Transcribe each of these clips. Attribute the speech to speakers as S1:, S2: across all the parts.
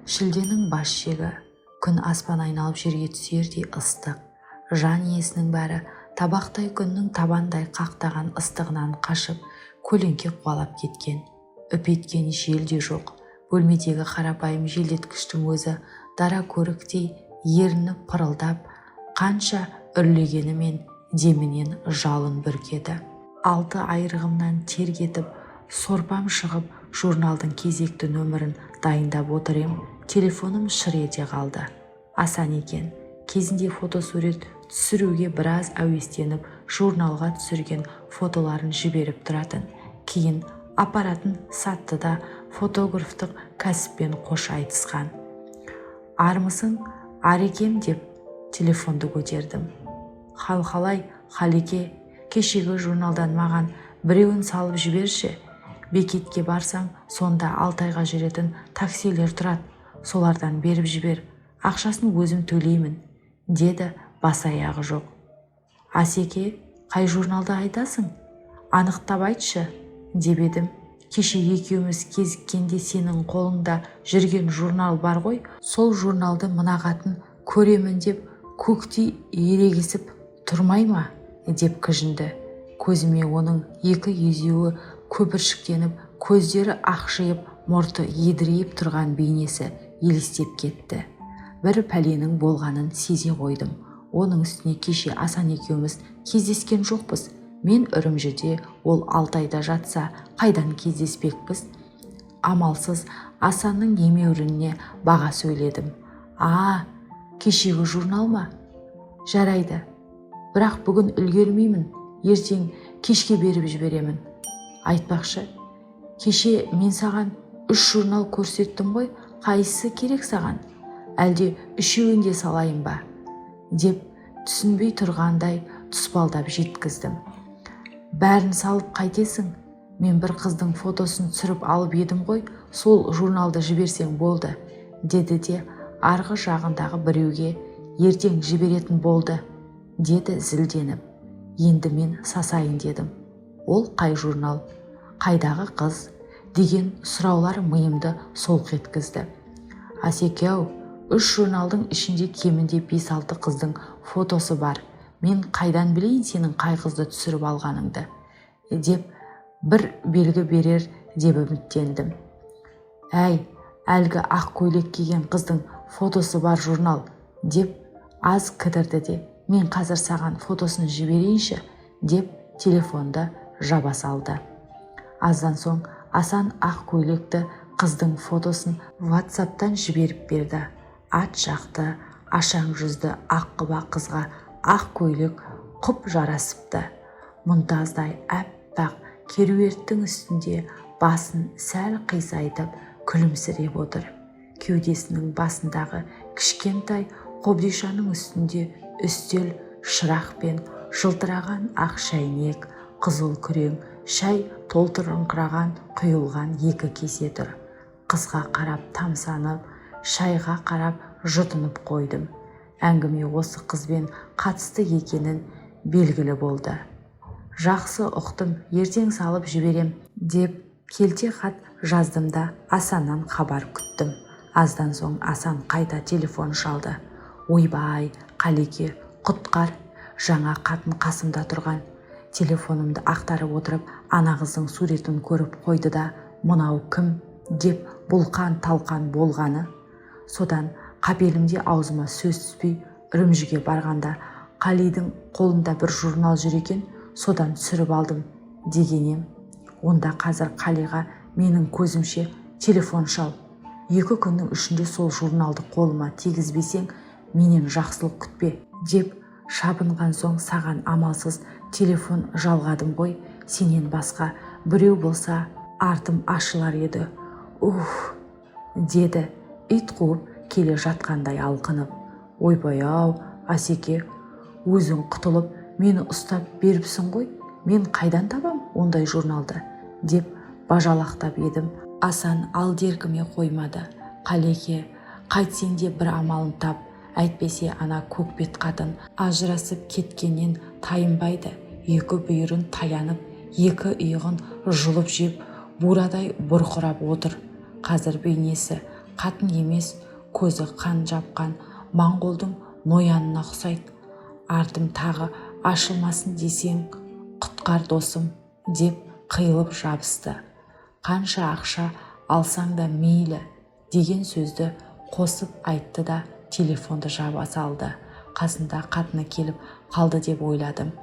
S1: Шілденің бас шегі. Күн аспан айналып жерге түсердей ыстық. Жан иесінің бәрі табақтай күннің табандай қақтаған ыстығынан қашып, көлеңке қуалап кеткен. Үп еткен жел де жоқ. Бөлмедегі қарапайым желдеткіштің өзі дара көріктей еріні пырылдап, қанша үрлегенімен демінен жалын бүркеді. Алты айрығымнан тер кетіп, сорпам шығып, журналдың кезекті нөмірін дайындап отыр ем, телефоным шыр ете қалды. Асан екен. Кезінде фотосурет түсіруге біраз әуестеніп, журналға түсірген фотоларын жіберіп тұратын. Кейін аппаратын сатты да, фотографтық кәсіппен қош айтысқан. «Армысың, Арекем», – деп телефонды көтердім. «Хал қалай, Қалеке? Кешегі журналдан маған біреуін салып жіберші. Бекетке барсаң, сонда Алтайға жүретін таксилер тұрады, солардан беріп жібер, ақшасын өзім төлеймін», – деді бас аяғы жоқ. «Асеке, қай журналды айтасың, анықтап айтшы», – деп едім, «Кеше екеуміз кезіккенде сенің қолыңда жүрген журнал бар ғой, сол журналды мына қатын көремін деп көктей ерегісіп тұрмай ма?» – деп кіжінді. Көзіме оның екі езуі көпіршіктеніп, көздері ақшиып, мұрты едірейіп тұрған бейнесі елестеп кетті. Бір пәленің болғанын сезе қойдым. Оның үстіне кеше Асан екеуміз кездескен жоқпыз. Мен Үрімжіде, ол Алтайда жатса, қайдан кездеспекпіз? Амалсыз Асанның емеурініне баға сөйледім. «А, кешегі журнал ма? Жарайды, бірақ бүгін үлгермеймін, ертең кешке беріп жіберемін. Айтпақшы, кеше мен саған үш журнал көрсеттім ғой, қайсысы керек саған? Әлде үшеуін де салайын ба?» – деп түсінбей тұрғандай тұспалдап жеткіздім. «Бәрін салып қайтесің? Мен бір қыздың фотосын түсіріп алып едім ғой, сол журналды жіберсең болды», – деді де, арғы жағындағы біреуге «Ертең жіберетін болды», – деді зілденіп. Енді мен сасайын дедім. Ол қай журнал, қайдағы қыз деген сұраулар миымды солқ еткізді. «Асеке-ау, үш журналдың ішінде кемінде бес-алты қыздың фотосы бар, мен қайдан білейін сенің қай қызды түсіріп алғаныңды?» – деп бір белгі берер деп үміттендім. «Әй, әлгі ақ көйлек киген қыздың фотосы бар журнал», – деп аз кідірді де, «Мен қазір саған фотосын жіберейінші», – деп телефонды жаба салды. Аздан соң Асан ақ көйлекті қыздың фотосын ватсаптан жіберіп берді. Ат жақты, ашаң жүзді аққұба қызға ақ көйлек құп жарасыпты. Мұнтаздай әппақ керуерттің үстінде басын сәл қисайтып, күлімсіреп отыр. Кеудесінің басындағы кішкентай қобдишаның үстінде үстел шырақ пен жылтыраған ақ шәйнек, қызыл күрең шай толтырыңқыраған құйылған екі кесе тұр. Қызға қарап тамсанып, шайға қарап жұтынып қойдым. Әңгіме осы қызбен қатысты екенін белгілі болды. «Жақсы, ұқтым, ертең салып жіберем», – деп келте хат жаздым да, Асаннан хабар күттім. Аздан соң Асан қайта телефон шалды. «Ойбай, Қалеке, құтқар! Жаңа қатын қасымда тұрған телефонымды ақтарып отырып, ана қыздың суретін көріп қойды да, мынау кім деп бұлқан талқан болғаны. Содан қапелімде аузыма сөз түспей, Үрімжіге барғанда Қалидің қолында бір журнал жүр екен, содан түсіріп алдым деген ем. Онда қазір Қалиға менің көзімше телефон шал. 2 күннің ішінде сол журналды қолыма тигізбесең, менен жақсылық күтпе», – деп шабынған соң, саған амалсыз телефон жалғадым ғой. Сенен басқа біреу болса, артым ашылар еді». «Ух», – деді ит қуып келе жатқандай алқынып. «Ойбай-ау, Асеке, өзің құтылып, мені ұстап беріпсің ғой. Мен қайдан табам ондай журналды?» – деп бажалақтап едім, Асан алдеркіме қоймады. «Қалеке, қайтсең де бір амалын тап. Әйтпесе ана көкбет қатын ажырасып кеткеннен тайынбайды. Екі бүйірін таянып, екі иығын жұлып жеп, бурадай бұрқырап отыр. Қазір бейнесі Қатын емес, көзі қан жапқан моңғолдың ноянына ұқсайды. Артым тағы ашылмасын десең, құтқар, досым, деп қиылып жабысты. Қанша ақша алсаң да мейлі деген сөзді қосып айтты да, телефонды жаба салды. Қасында қатыны келіп қалды деп ойладым.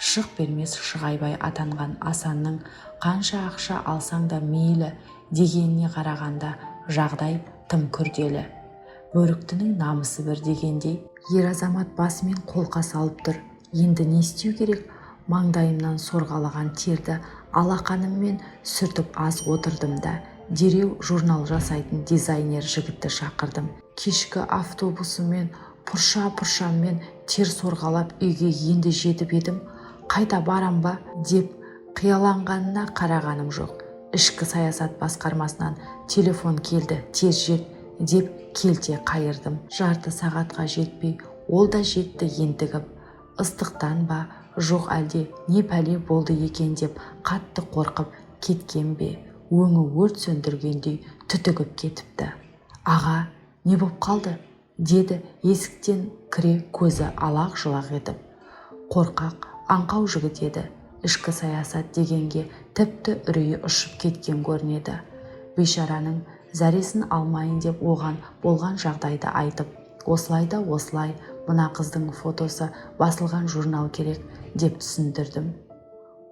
S1: Шық бермес Шығайбай атанған Асанның қанша ақша алсаң да мейлі дегеніне қарағанда, жағдай тым күрделі. Бөріктінің намысы бір дегендей, ер азамат басымен қолқа салып тұр. Енді не істеу керек? Маңдайымнан сорғалаған терді алақаныммен сүртіп аз отырдым да, дереу журнал жасайтын дизайнер жігітті шақырдым. Кешкі автобусыммен пұрша-пұршаммен тер сорғалап үйге енді жетіп едім, қайта барам ба деп қияланғанына қарағаным жоқ. Ішкі саясат басқармасынан телефон келді, тез жет деп келте қайырдым. Жарты сағатқа жетпей ол да жетті ентігіп. Ыстықтан ба, жоқ әлде не пәле болды екен деп қатты қорқып кеткен бе, өңі өрт сөндіргендей түтігіп кетіпті. Аға, не боп қалды? деді есіктен кіре көзі алақ-жұлақ етіп. Қорқақ, аңқау жігіт еді. Ішкі саясат дегенге тіпті үрейі ұшып кеткен көрінеді. Бейшараның зәресін алмайын деп, оған болған жағдайды айтып, осылай да осылай, мына қыздың фотосы басылған журнал керек деп түсіндірдім.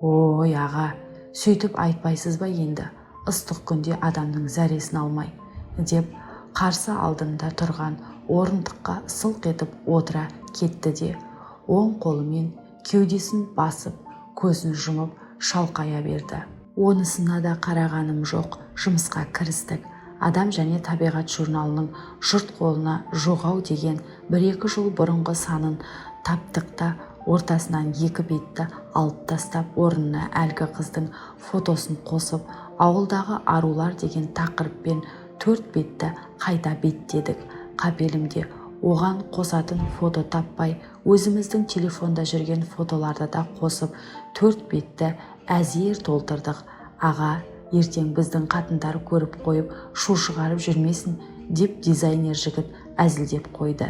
S1: Ой, аға, сөйтіп айтпайсыз ба енді, ыстық күнде адамның зәресін алмай, деп қарсы алдында тұрған орындыққа сылқ етіп отыра кетті де, оң қолымен кеудесін басып, көзін жұмып шалқая берді. Онысына да қарағаным жоқ, жұмысқа кірістік. «Адам және табиғат» журналының жұрт қолына жоқ-ау деген 1-2 жыл бұрынғы санын таптық та, ортасынан екі бетті алып тастап, орнына әлгі қыздың фотосын қосып, «Ауылдағы арулар» деген тақырыппен төрт бетті қайта беттедік. Қапелімде оған қосатын фото таппай, өзіміздің телефонда жүрген фотоларды да қосып, төрт бетті әзер толтырдық. Аға, ертең біздің қатындар көріп қойып, шу шығарып жүрмесін, деп дизайнер жігіт әзілдеп қойды.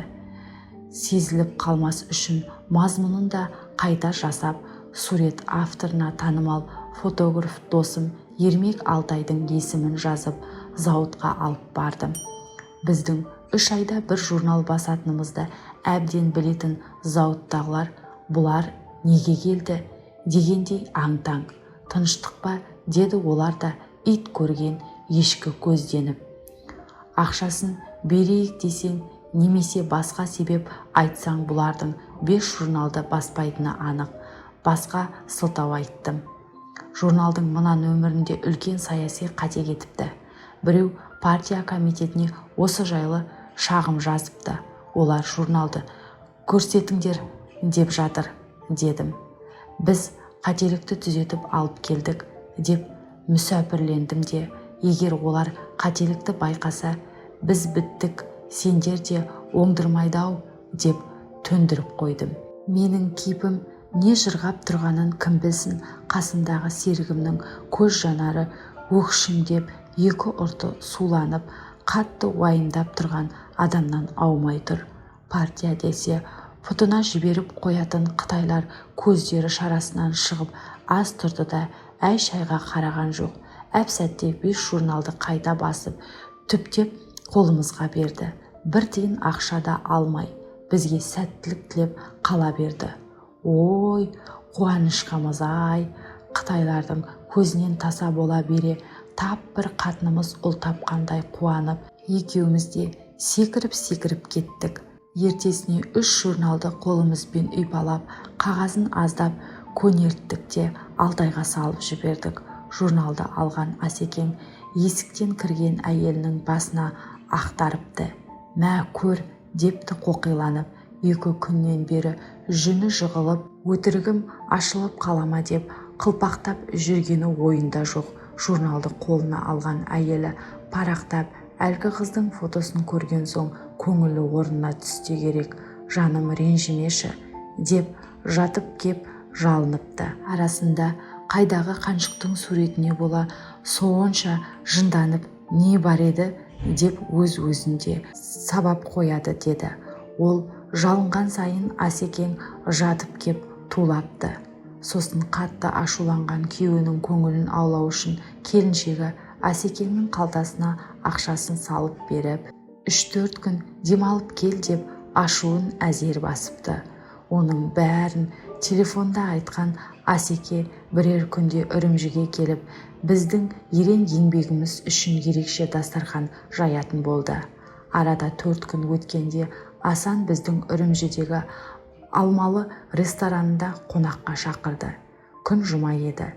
S1: Сезіліп қалмас үшін мазмұнын да қайта жасап, сурет авторына танымал фотограф досым Ермек Алтайдың есімін жазып, зауытқа алып бардым. Біздің 3 айда бір журнал басатынымызды әбден білетін зауыттағылар бұлар неге келді дегендей аң-таң. Тыныштық па, деді олар да ит көрген ешкі көзденіп. Ақшасын берейік десең немесе басқа себеп айтсаң, бұлардың 5 журналды баспайтыны анық. Басқа сылтау айттым. Журналдың мына нөмірінде үлкен саяси қате кетіпті. Біреу партия комитетіне осы жайлы шағым жазыпты. Олар журналды көрсетіңдер деп жатыр, дедім. Біз қателікті түзетіп алып келдік деп мүсәпірлендім де, егер олар қателікті байқаса, біз біттік, сендер де оңдырмайды-ау деп төндіріп қойдым. Менің кейпім не жырғап тұрғанын кім білсін, қасымдағы серігімнің көз жанары өкшімдеп, екі ұрты суланып, қатты уайымдап тұрған адамнан аумай тұр. Партия десе пұтына жіберіп қоятын қытайлар көздері шарасынан шығып аз тұрды да, әй-шайға қараған жоқ. Әп-сәтте 5 журналды қайта басып, түптеп қолымызға берді. Бір тиын ақша да алмай, бізге сәттілік тілеп қала берді. Ой, қуанышқамыз-ай! Қытайлардың көзінен таса бола бере, тап бір қатынымыз ұл тапқандай қуанып, екеуміз де секіріп-секіріп кеттік. Ертесіне 3 журналды қолымызбен ұйпалап, қағазын аздап көнерттік те, Алтайға салып жібердік. Журналды алған Асекең есіктен кірген әйелінің басына ақтарыпты. Мә, көр, депті қоқиланып. 2 күннен бері жүні жығылып, өтірігім ашылып қалама деп қылпақтап жүргені ойында жоқ. Журналды қолына алған әйелі парақтап, әлгі қыздың фотосын көрген соң көңілі орнына түсте керек. Жаным, ренжімеші, деп жатып кеп жалыныпты. Арасында қайдағы қаншықтың суретіне бола сонша жынданып не бар еді Деп өз-өзін де сабап қояды деді. Ол жалынған сайын Асекең жатып кеп тулапты. Сосын қатты ашуланған күйеуінің көңілін аулау үшін келіншегі Асекеңнің қалтасына ақшасын салып беріп, 3-4 күн демалып кел деп ашуын әзер басыпты. Оның бәрін телефонда айтқан Асеке бірер күнде Үрімжіге келіп, біздің ерен еңбегіміз үшін ерекше дастархан жаятын болды. Арада 4 күн өткенде Асан біздің Үрімжідегі Алмалы ресторанында қонаққа шақырды. Күн жұма еді.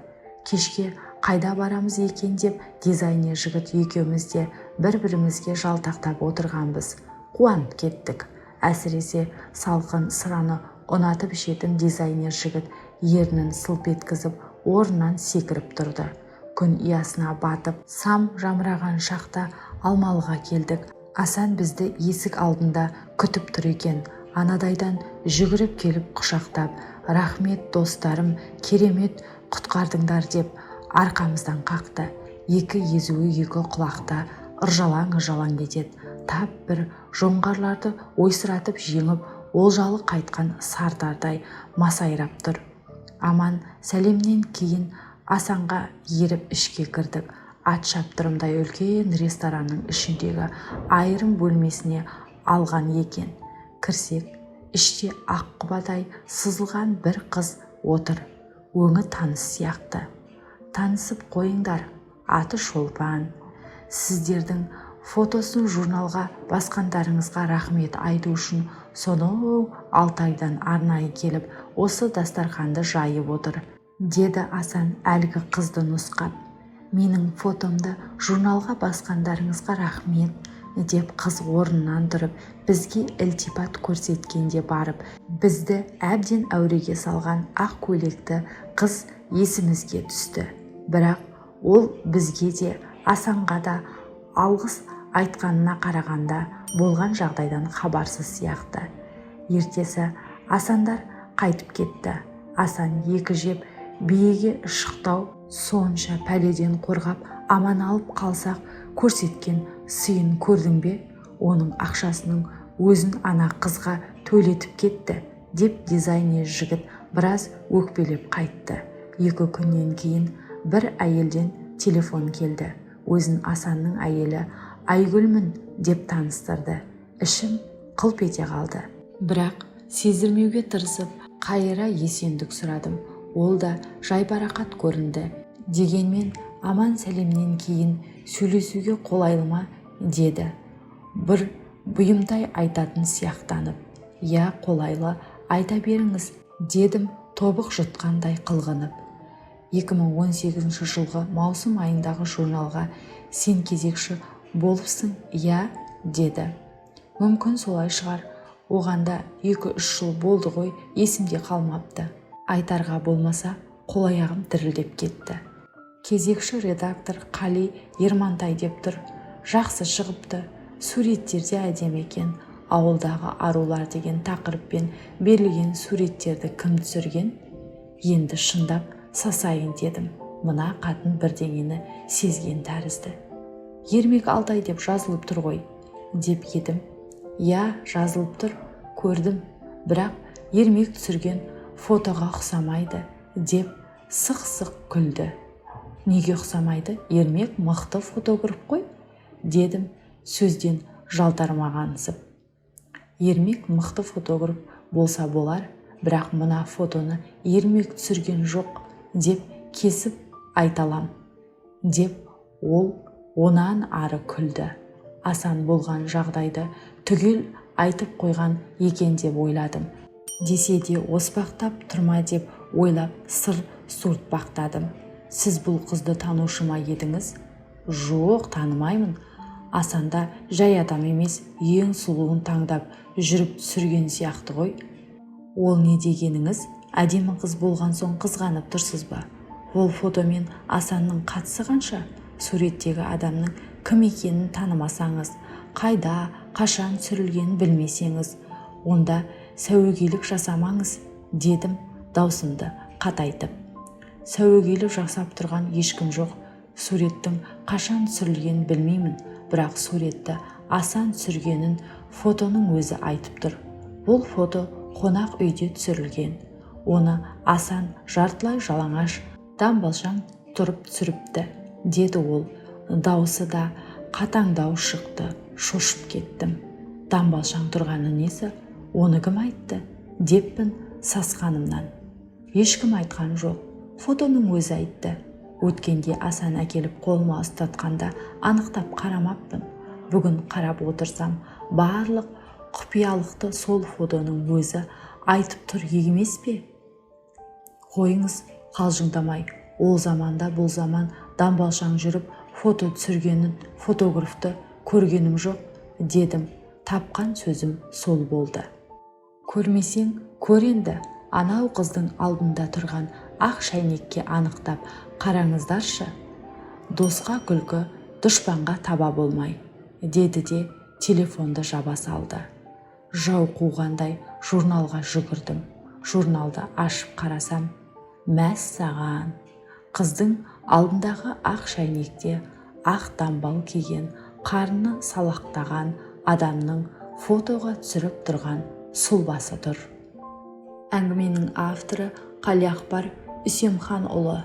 S1: Кешке қайда барамыз екен деп дизайнер жігіт екеуміз де бір-бірімізге жалтақтап отырғанбыз. Қуанып кеттік. Әсіресе салқын сыраны ұнатып ішетін дизайнер жігіт ернін сылп еткізіп, орнынан секіріп тұрды. Күн ұясына батып, сам жамыраған шақта Алмалыға келдік. Асан бізді есік алдында күтіп тұр екен. Анадайдан жүгіріп келіп құшақтап, «Рахмет, достарым, керемет құтқардыңдар» деп арқамыздан қақты. Екі езуі екі құлақта ыржалаң-ыржалаң етеді. Тап бір жоңғарларды ойсыратып жеңіп, олжалы қайтқан сардардай масайрап тұр. Аман сәлемнен кейін Асанға еріп ішке кірдік. Ат шаптырымдай үлкен ресторанның ішіндегі айырым бөлмесіне алған екен. Кірсек, іште ақ құбадай сызылған бір қыз отыр. Өңі таныс сияқты. «Танысып қойыңдар, аты Шолпан. Сіздердің фотосын журналға басқандарыңызға рахмет айту үшін сонау Алтайдан арнайы келіп, осы дастарханды жайып отыр», деді Асан әлгі қызды нұсқап. «Менің фотомды журналға басқандарыңызға рахмет», деп қыз орнынан тұрып, бізге ілтипат көрсеткенде барып, бізді әбден әуреге салған ақ көйлекті қыз есімізге түсті. Бірақ ол бізге де, Асанға да алғыс айтқанына қарағанда болған жағдайдан хабарсыз сияқты. Ертесі Асандар қайтып кетті. Асан екі жеп биеге шықтау, сонша пәледен қорғап аман алып қалсақ, көрсеткен сыйын көрдің бе? Оның ақшасының өзін ана қызға төлетіп кетті, деп дизайнер жігіт біраз өкпелеп қайтты. 2 күннен кейін бір әйелден телефон келді. Өзін Асанның әйелі Айгүлмін деп таныстырды. Ішім қылп ете қалды. Бірақ сездірмеуге тырысып, қайыра есендік сұрадым. Ол да жайбарақат көрінді. Дегенмен аман сәлемнен кейін сөйлесуге қолайлы ма деді. Бір бұйымтай айтатын сияқтанып. «Иә, қолайлы, айта беріңіз», дедім тобық жұтқандай қылғынып. 2018 жылғы маусым айындағы журналға сен кезекші болыпсың, иә, деді. Мүмкін солай шығар. Оғанда 2-3 жыл болды ғой, есімде қалмапты. Айтарға болмаса, қол-аяғым дірілдеп кетті. Кезекші редактор Қали Ермантай деп тұр. Жақсы шығыпты. Суреттер де әдемі екен. Ауылдағы арулар деген тақырыппен берілген суреттерді кім түсірген? Енді шындап сасайын дедім. Мына қатын бірдеңені сезген тәрізді. «Ермек Алтай деп жазылып тұр ғой», деп едім. «Иә, жазылып тұр, көрдім. Бірақ Ермек түсірген фотоға ұқсамайды», деп сық-сық күлді. «Неге ұқсамайды? Ермек мықты фотограф қой», дедім сөзден жалтармағансып. «Ермек мықты фотограф болса болар, бірақ мына фотоны Ермек түсірген жоқ деп кесіп айталам», деп ол онан ары күлді. Асан болған жағдайды түгел айтып қойған екен деп ойладым. Десе де оспақтап тұрма деп ойлап сыр суыртпақтадым. «Сіз бұл қызды танушы ма едіңіз?» «Жоқ, танымаймын. Асанда жай адам емес, ең сұлуын таңдап жүріп түсірген сияқты ғой». «Ол не дегеніңіз? Әдемі қыз болған соң қызғанып тұрсыз ба? Ол фотомен Асанның қатысы қанша? Суреттегі адамның кім екенін танымасаңыз, қайда, қашан түсірілгенін білмесеңіз, онда сәуегейлік жасамаңыз», дедім даусымды қатайтып. «Сәуегейлік жасап тұрған ешкім жоқ. Суреттің қашан түсірілгенін білмеймін. Бірақ суретті Асан түсіргенін фотоның өзі айтып тұр. Бұл фото қонақ үйде түсірілген. Оны Асан жартылай жалаңаш, дамбалшаң тұрып түсіріпті, деді ол. Даусы да қатаңдау шықты. Шошып кеттім. Дамбалшаң тұрғаны несі? Оны кім айтты? Деппін сасқанымнан. Ешкім айтқан жоқ, фотоның өзі айтты. Өткенде Асан әкеліп қолыма ұстатқанда анықтап қарамаппын. Бүгін қарап отырсам, барлық құпиялықты сол фотоның өзі айтып тұр емес пе? Қойыңыз қалжыңдамай. Ол заманда, бұл заман, дамбалшаң жүріп фото түсіргенін, фотографты көргенім жоқ, дедім. Тапқан сөзім сол болды. Көрмесең, көр енді. Анау қыздың алдында тұрған ақ шәйнекке анықтап қараңыздаршы. Досқа күлкі, дұшпанға таба болмай, деді де телефонды жаба салды. Жау қуғандай журналға жүгірдім. Журналды ашып қарасам, мәссаған, қыздың алдындағы ақ шәйнекте ақ дамбал киген, қарны салақтаған адамның фотоға түсіріп тұрған сұлбасы тұр. Әңгіменің авторы Қалиақпар Үсемханұлы.